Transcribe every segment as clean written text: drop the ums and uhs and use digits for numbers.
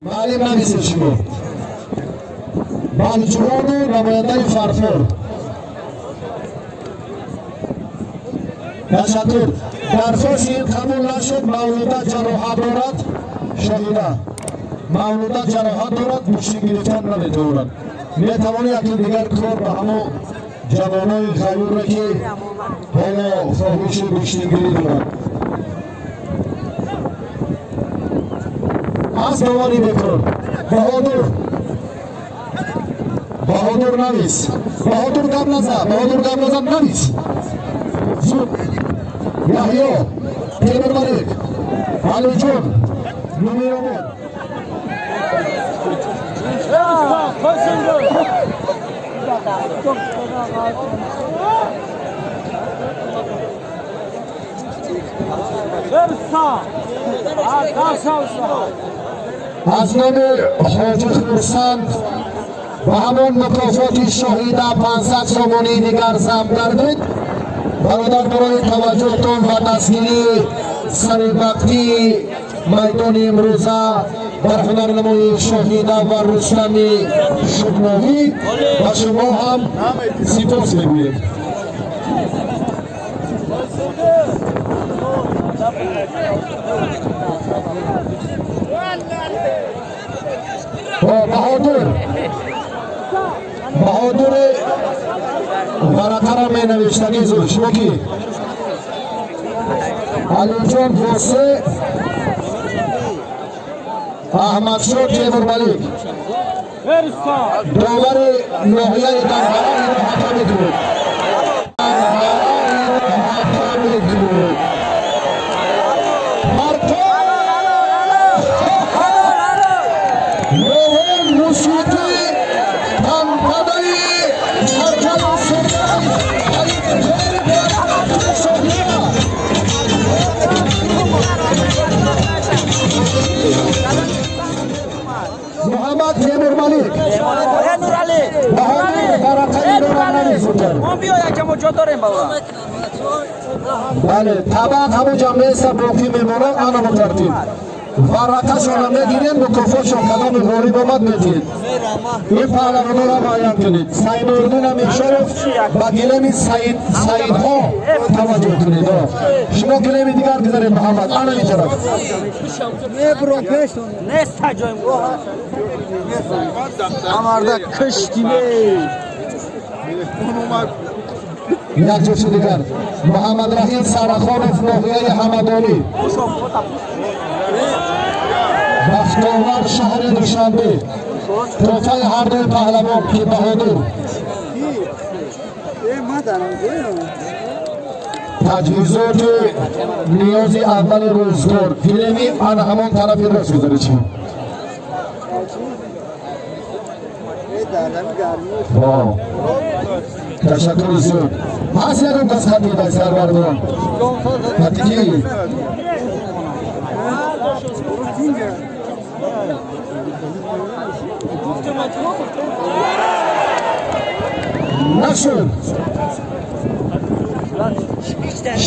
Маълим, нависед шумо. Балҷувону намояндаи Фарфор. Ташаккур. Дархости ин қабул нашуд. Мавлуда ҷароҳат дорад. Шоҳида, Мавлуда ҷароҳат дорад, гӯштин гирифтан наметавонад. Метавонӣ яке дигар кор ба ҳамо ҷавонои ғаюре, ки ҳоло хоҳиши гӯштингирӣ дорад. Аз довари бекор. Баҳодур, Баҳодур, навис. Баҳодур, гап назан. Баҳодур, гап назан, навис зуд. Яҳё, Темурмалик, Алиҷон, Нумиробод. Аз номи Ҳоҷи Хурсанд ба ҳамон мукофоти Шоҳида 500 сомонии дигар зам гардид. Бародар, барои таваҷҷӯҳтон ва дастгирии саривақтии майдони имрӯза бар ҳунарнамоии Шоҳида ва Рустами Шукновӣ ба шумо ҳам сипос мегӯем. Баҳодур, Баҳодури варақаро менавиштагӣ, зуд. Шумо ки? Алиҷон Восе, Аҳмадшо, Темурмалик. Довари ноҳияи Данғара, инро ҳака мекунед. Ҳака мекунед. Марко Лоҳон, мусиқӣ, тантанаи парчаму сурнай ва ифтихори Шоҳида. Муҳаммад Темурмалик. Нуралӣ. Баҳодур, варақаи инро нависед. Мо биё, якҷа мо ҷо дорем, баба. Бале, табаъ ҳамуҷа меса, боқӣ мемонад. Ана бо тартиб варақашонро мегирем, мукофотшон кадоми ғолиб омад, медиҳед. Ин паҳлавонро муайян кунед. Саиднуриддин Амиршоров, ба гилеми саидҳо таваҷҷӯҳ кунед. Шумо гилеми дигар гузаред. Муҳаммад, ана ин тараф. Неста ҷоим. Амарда киштиме. Як ҷуфти дигар: Муҳаммадраҳим Сарахонов, ноҳияи Ҳамадонӣ, Бахтовар, шаҳри Душанбе. Тӯҳфаи ҳардуи паҳлавон ки, Баҳодур? Таҷҳизоти ниёзи аввали рӯзгор. Гилеми ана ҳамон тарафи рост гузаред шумо. Ташаккури зиёд. Ҳаст ягон кас хати дар сарбардорон? Хати ки? Нашуд.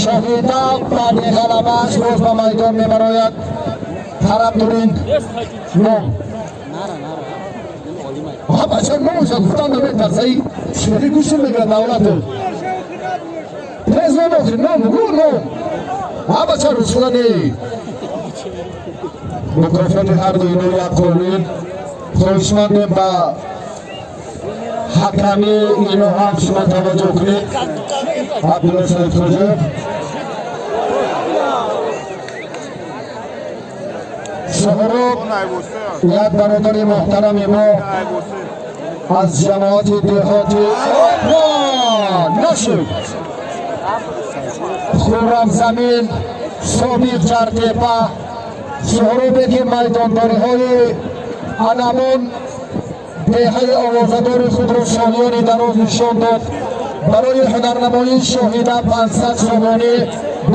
Шоҳида баъди ғалабааш боз ба майдон мебарояд. Тарафдорин, ном. Бача, номаша гуфтан наметарсаи, шӯхӣ гӯшти мегирад. Давлату тез ном охир, ном гу, ном. Ҳа, бача, Руслани, мукофоти ҳарду ино як қолин. Хоҳишмандем, ба ҳаками ино ҳам шумо таваҷҷӯҳ кунед. Абдулло Саидхоҷаев, Суҳроб, як бародари муҳтарами мо аз ҷамоати деҳоти. Нашуд. Хуррамзамин, собиқ Ҷартепа. Суҳробе, ки майдондориҳои анамон деҳаи овозадори худро солиёни дароз нишон дод, барои ҳунарнамоии Шоҳида 500 сомонӣ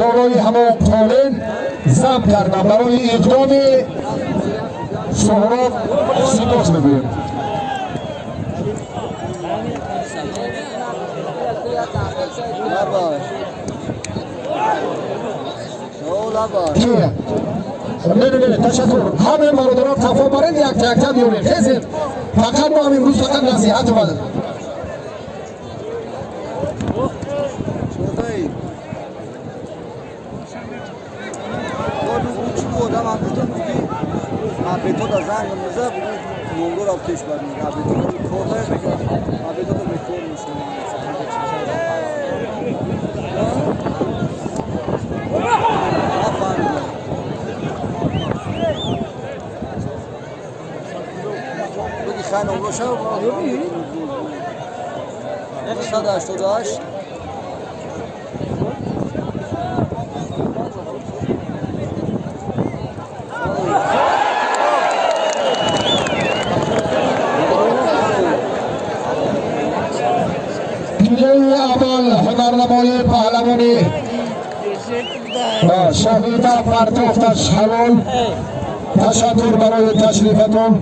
болои ҳамон қолин зам кардам. Барои иқдоми Суҳроб сипос мегӯем. Ки? Не, не, не, ташаккур. Ҳамаи бародарон қафо баред, якта якта биёрем. Хезед. Фақат мо ҳам имрӯз фақат насиҳат омадем. Пилои аввал ҳунарнамоии паҳлавони Шоҳида партофташ ҳалол. Ташаккур барои ташрифатон.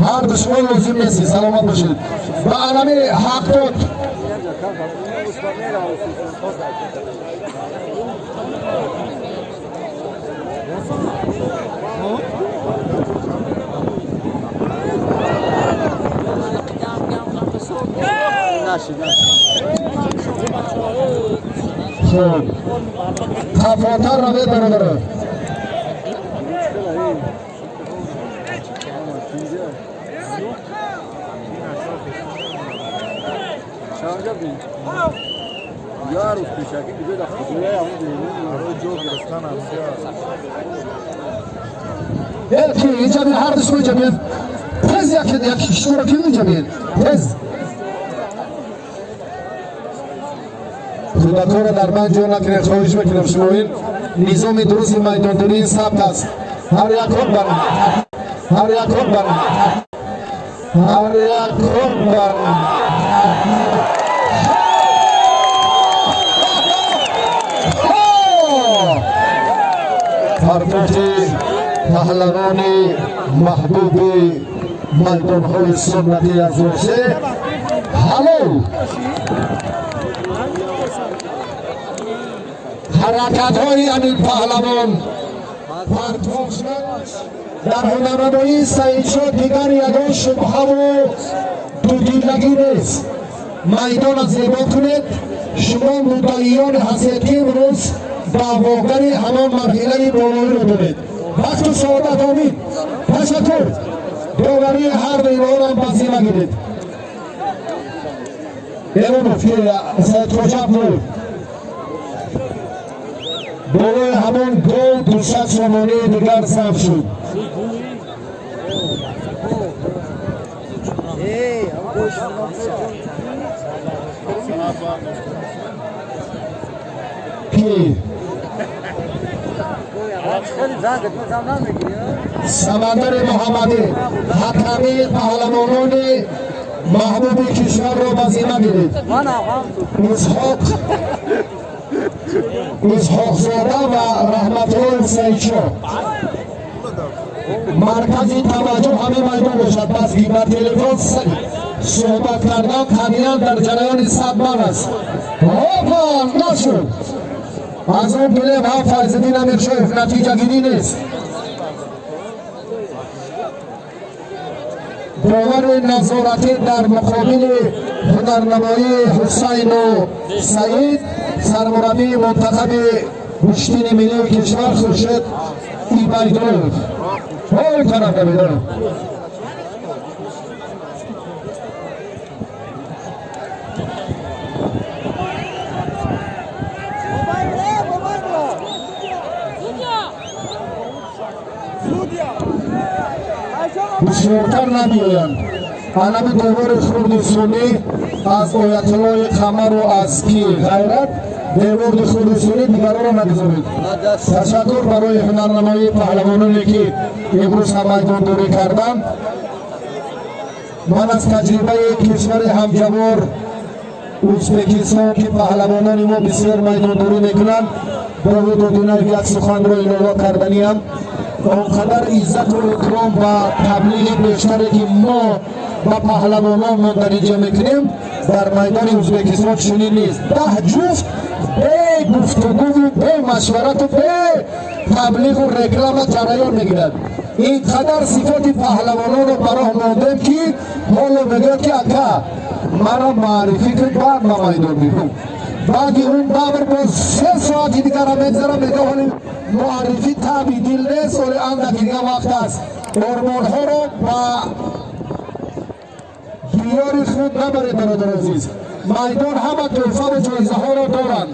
Ҳар ду шумо лозим нестед, саломат бошед. Ба алами ҳақ дод. Хуб, қафотар равед, бародарон. Ки инҷа биё, ҳар ду шумо инҷа биёед. Тез, як як шуморо ки инҷа биёед. Тез. Кӯдаконро дар банд ҷо накунед, хоҳиш мекунам шумо. Ин низоми дурусти майдондории сабт аст. Ҳар як кор бар, ҳар як кор бар, ҳар як кор бар. Партофти паҳлавони маҳбуби майдонҳои суннатӣ аз Русия ҳалол. Ҳаракатҳои ҳамин паҳлавон партоф шуд. Дар ҳунарнамоии Саидшо дигар ягон шубҳаву дудилагӣ нест. Майдона зебо кунед. Шумо муддаиёне ҳастед, ки имрӯз даъвогари ҳамон марҳилаи болоиро доред. Бахту саодат, омин. Ташаккур. Доварии ҳар ду инҳоро ба зимма гиред. Эронов, Саидхоҷа Абдуллоев, болои ҳамон гол 200 сомонии дигар сарф шуд. Ки Самандари Муҳаммадӣ ҳаками паҳлавонони маҳбуби кишварро ба зимма гирид. Исҳоқ Исҳоқзода ва Раҳматуллоев Саидшо. Маркази таваҷҷӯҳ ҳамин майдон бошад. Пас ба телефон суҳбат кардан қабилан дар ҷараёни сад ман аст. Опа, нашуд. Аз он гилем ҳам Файзиддин Амиршоев натиҷагирӣ нест. Довари назоратӣ дар муқобили ҳунарнамоии Ҳусайну Саид сармураббии мунтахаби гӯштини миллии кишвар Хуршед Ибайдуллоев. Он тараф давида. Бисёртар набиёянд. Анами девори хурди сунӣ аз Оятуллои Қамару аз ки Ғайрат, деворди хурди сунӣ, дигаронро нагузоред. Ташаккур барои ҳунарнамоии паҳлавононе, ки имрӯз ҳам майдондорӣ карданд. Ман аз таҷрибаи кишвари ҳамҷавор Ӯзбекистон, ки паҳлавонони мо бисёр майдондорӣ мекунанд, Довуд Одинаев, як суханро илова карданиам. Он қадар иззату икром ва таблиғи бештаре, ки мо Ба паҳлавонон мундариҷа мекунем. Дар майдони Ӯзбекистон чунин нест. 10 ҷуфт бе гуфтугӯву бе машварату бе таблиғу реклама ҷараён мегирад. Ин қадар сифоти паҳлавононро ба роҳ мондем, ки ҳоло мегӯяд, ки ака, маро маърифӣ кун, баъд ба майдон меҳум. Баъди он давр боз 3 соати дигара мегзара, мега ҳоли муаррифӣ таби дил нест, оли андаки дига вақт аст. Ормонҳоро ба диёри худ набаред, бародар азиз. Майдон ҳама тӯҳфаву ҷоизаҳоро доранд.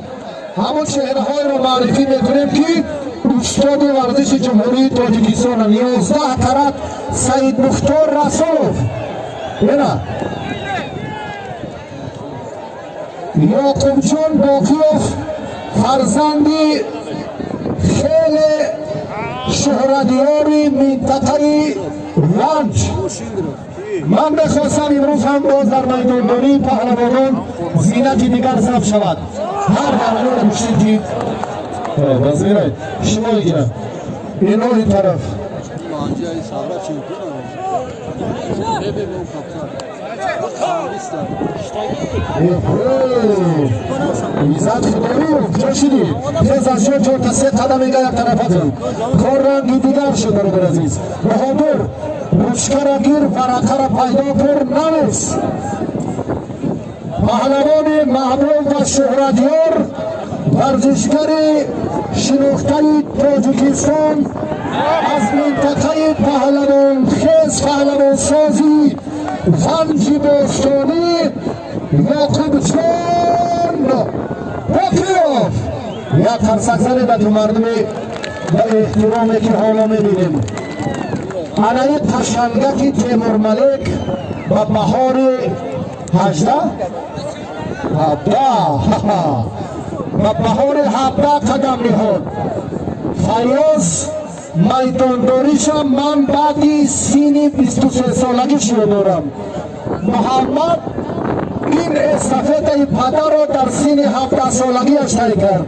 Ҳамон чеҳраҳоеро маърифӣ мекунем, ки устоди варзиши Ҷумҳурии Тоҷикистонанд. 11 карат Саидмухтор Расулов, ена Ёқубҷон Боқиёв, фарзанди хеле шӯҳратёри минтақаи Ванҷ. Ман мехостам, имрӯз ҳам боз дар майдондории паҳлавонон зинати дигар сабт шавад. Ҳар барномаро гӯштед, ки вазирай шумо иҷа ино ин тараф. Манҷаи Савра чемпион. Бе, бе, каптар. Иззат Худоиев, куҷо шидӣ? Тез аз ҷо чорта се қадам мега як тарафатон. Кор ранги дигар шуд, бародар азиз. Баҳодур, ручкара гир, варақара пайдо кур, навис. Паҳлавони маҳбуб ва шӯҳратёр, варзишгари шинохтаи Тоҷикистон, аз минтақаи паҳлавонхез, паҳлавонсози Ванҷи бостонӣ, Ёқубҷон Боқиёв. Як қарсак занед ба ту мардуми ба эҳтироме, ки ҳоло мебинем. Анаи қашангаки Темурмалик ба баҳори 18, 17, ба баҳори 17 қадам ниҳод. Файёз майдондориша ман баъди синни 23 солагӣ шурӯъ дорам. Муҳаммад ин эстафетаи падарро дар синни 17 солагиаш тай кард.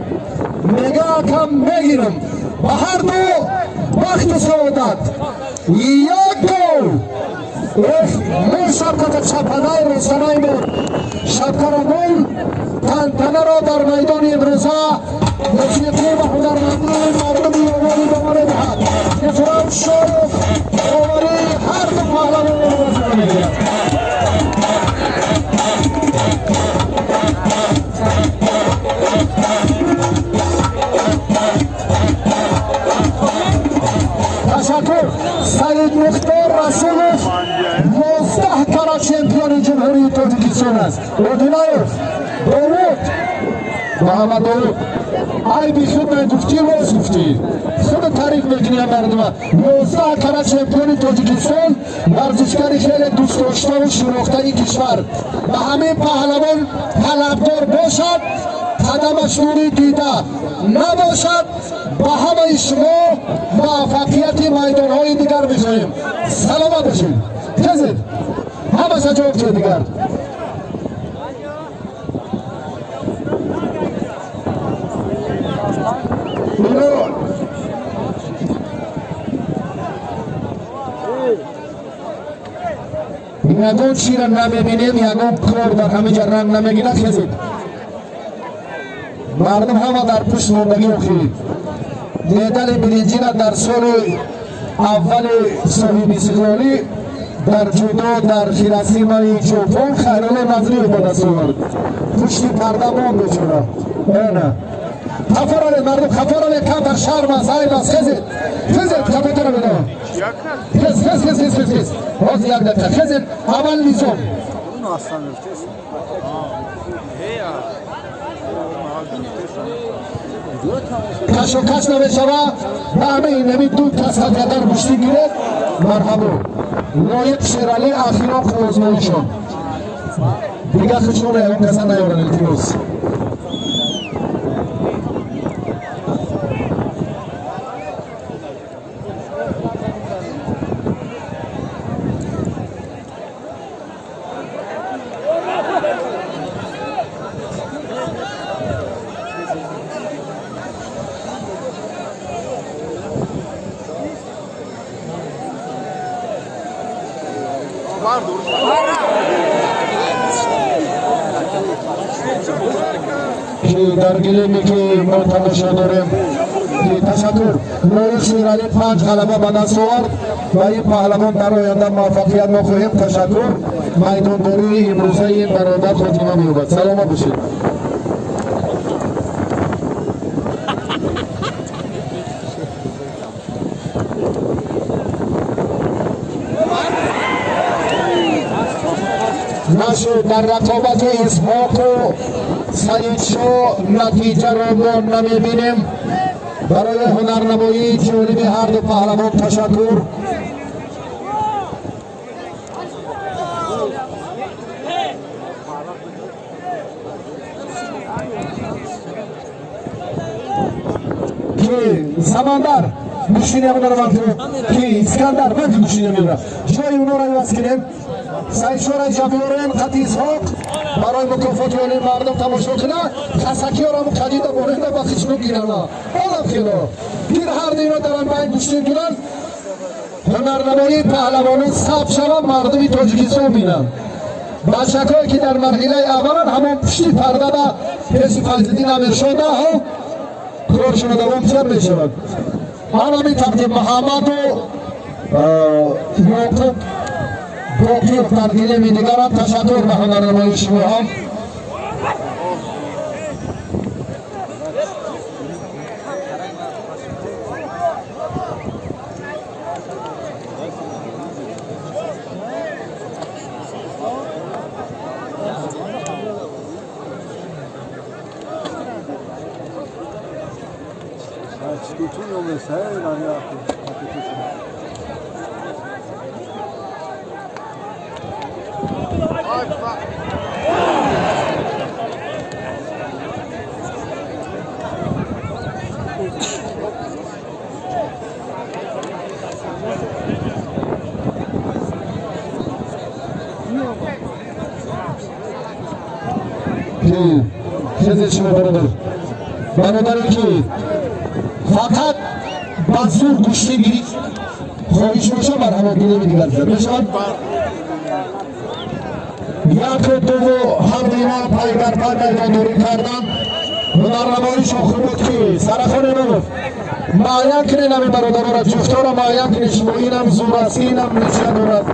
Мега, акам, мегирам. Ба ҳар ду бахту саодат. Як гол! Эх, мон шапката чапанаи рӯстанаи мон шапкаро мон. Тантанаро дар майдони имрӯза мусиқӣ ва ҳунармандии мардуми ёвони ба мо медиҳад. Муҳтарам Шоев оварии ҳар ду паҳлавонро вазифа мегирад. Ташаккур. Саид Мухтор Расулов 11 кара чемпиони Ҷумҳурии Тоҷикистон аст. Одинаев Довуд, Муҳаммад Довуд, айби худ нагуфтӣ, рост гуфтӣ, худ таъриф мекунӣ мардума. 11 кара чемпиони Тоҷикистон, варзишгари хеле дӯстдоштаву шинохтаи кишвар. Ба ҳамин паҳлавон талабдор бошад, қадамаш нури дида набошад. Ба ҳамаи шумо муваффақияти майдонҳои дигар мехоҳем. Саломат бошед. Хезед, ҳамаша ҷавоб шуд дигар. Ино ягон чиро намебинем, ягон кор дар ҳамин ҷа ранг намегирад. Хезед, мардум ҳама дар пушт мондагӣ. Охирӣ медали биринҷира дар соли аввали соҳибистиқлолӣ дар ҷудо дар Хиросимаи Ҷопон Хайрулло Назриев ба даст овард. Пушти парда монд бечора. Ана хафа равед, мардум, хафа равед, камтар шарм аст, айб аст. Хезед, хезед, хафатон равед. Хез, хез, хез, хез, хез, хез. Ҳозир як дақиқа, хезед. Аввал низом. Bunu aslan öftesi. Кашокаш намешава. Ба ҳамаи инами ду кас ҳақиқатан гӯштӣ гиред. Марҳабо, Лоиқ Шералӣ, ахирон озмоишон. Дигар хушона ягон каса наёран, илтимос. Дар гилеме ки мо тамошо дорем, ташаккур. Лоиқ Шералӣ панҷ ғалаба ба даст овард ва ин паҳлавон дар оянда муваффақият мохоҳем. Ташаккур. Майдондории имрӯзаи ин бародар хотима меёбад. Саломат бошед. Нашуд. Дар рақобати Исҳоқу Саидшо натиҷаро мо намебинем. Барои ҳунарнамоии ҷолиби ҳарду паҳлавон ташаккур. Ки Самандар гӯштини ҳамонро, ки Искандар ман гӯштини мебара, ҷои онро иваз кунем. Саидшо Раҷабиёрен қати Исҳоқ барои мукофоти олии мардум тамошо куна. Хасакиёрам кадида боренда ба хичну гирана олам хело гир. Ҳарду ино дар байн гӯштин кунанд, ҳунарнамоии паҳлавонон сабт шавад, мардуми Тоҷикистон бинанд. Бачакое ки дар марҳилаи аввалан, ҳамон пушти пардада пеши Файзиддин Амиршода коршона давом чар мешавад. Ҳамин тартиб Муҳаммаду Ёқуб Боқир дар гилеми дигарам. Ташаккур ба ҳунарнамоии шумо ҳам. Тутун ё Ки хези шумо, бародар, бародаре ки фақат ба зур гӯштӣ гирифт, хоҳиш боша, марҳамат, гилеми дигар мешавад. Яку дуву ҳардуина пай дар пай майдондорӣ карданд. Ҳунарнамоишон хуб буд. Ки Сарахон Имомов, муайян кунед ҳамин бародаронро, ҷуфторо муайян кунед шумо. Инам зур аст, инам ничья дорад.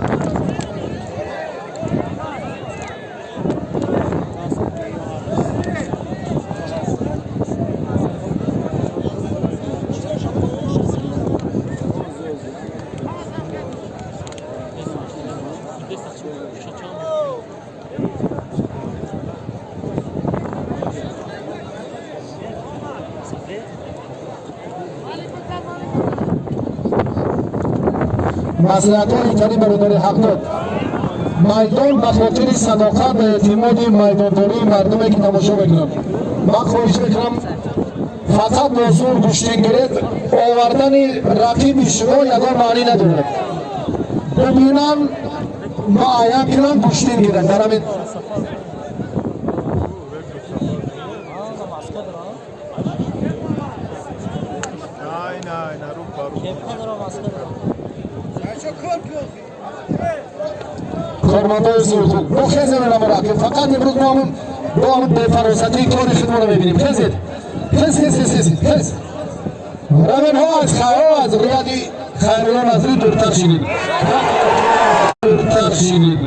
Маслиҳатҳои италӣ, бародари ҳақдод, майдон ба хотири садоқат ва эътимоди майдондории мардуме ки тамошо мекунанд, ман хоҳиш мекунам, фақат бо зур гӯштин гиред, овардани рақиби шумо ягон маънӣ надорад. Бубинам, муайян кунам, гӯштин гиранд дар ҳамин. Nein, nein, Rupa, Rupa. Кормандои сурхук бо хезем намора, ки фақат имрӯз мо ҳамун бо ҳамун бефаросатии кори худмонро мебинем. Хезед, хез, хез, хез, хез, хез. Равенҳо аз хайро аз рияди Хайрулло Назри дуртар шинед, дуртар шинед.